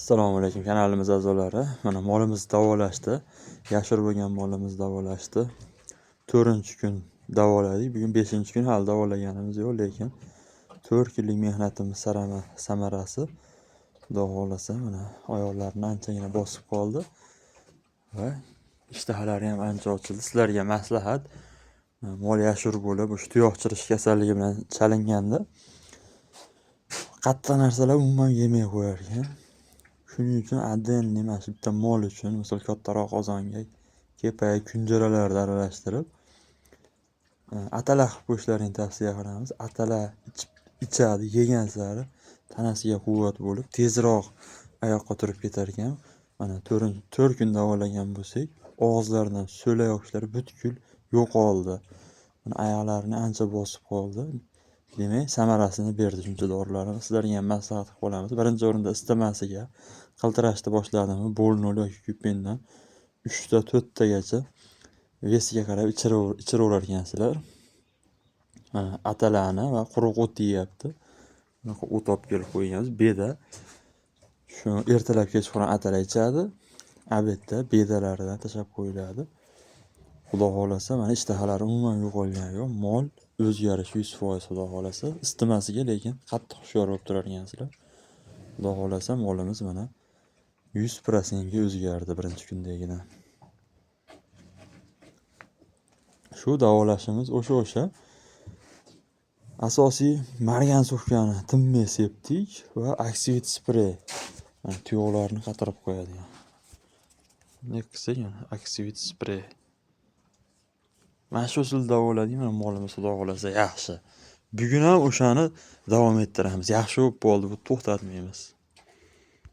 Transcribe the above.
Assalomu alaykum, kanalimiz a'zolari. Mana molimiz davolashdi. Yashir bo'lgan molimiz davolashdi. 4-kun davoladik. Bugun 5-kun, hali davolaganimiz yo'q, lekin 4 kunlik mehnatimiz samarasi, Xudo xohlasa, mana oyoqlarini anchagina bosib qoldi va ishtahalari ham ancha ochildi. Sizlarga maslahat: mol yashir bo'lib, o'sha tuyoq chirish kasalligi bilan chalinganda qattiq narsalar umuman yemay qo'yar ekan. Shuning uchun отдельный mana shu bitta mol uchun, misol, kattaroq qozonga kepak, kunjaralarni aralashtirib, atala qilib qo'yishlaringni tavsiya qilamiz. Atala ichib ichadi, yegan sari tanasiga quvvat bo'lib, tezroq oyoqqa turib ketar ekan. Mana 4 kun davolagan bo'lsak, og'izlaridan so'la yopishlari butkul yo'qoldi. Mana oyoqlarini ancha bosib qoldi. Demak, samarasini berdi shuncha dorilarimiz. Sizlarga ham maslahat qilib qolamiz. Birinchi o'rinda isitmasiga qiltirashni boshladimi, Bolnol yoki Kupendan 3 ta 4 tagacha вес iga qarab ichiraverar ekansizlar. Mana atalani va quruq o't yeyapti. Bunaqa o't olib kelib qo'yganmiz. Beda. Shu ertalab, kechqurun atala ichadi. Обед da bedalaridan tashlab qo'yiladi. Xudo xohlasa, mana ishtahalari umuman yo'qolgani yo'q. Mol o'zgarish 100%, Xudo xohlasa. Isitmasiga lekin qattiq hushyor bo'lib turar ekansizlar. Xudo xohlasa, molimiz mana 100% ga o'zgardi birinchi kundagidan. Shu davolashimiz o'sha. Asosiy margansovkani tinmay sepdik va Aksivit sprey. Mana tuyoqlarni qatirib qo'yadigan. Bunday qilsak, mana Aksivit sprey. Mana shu usulda davoladik, mana molimiz, Xudo xohlasa, yaxshi. Bugun ham o'shani davom ettiramiz. Yaxshi bo'lib qoldi, bu to'xtatmaymiz.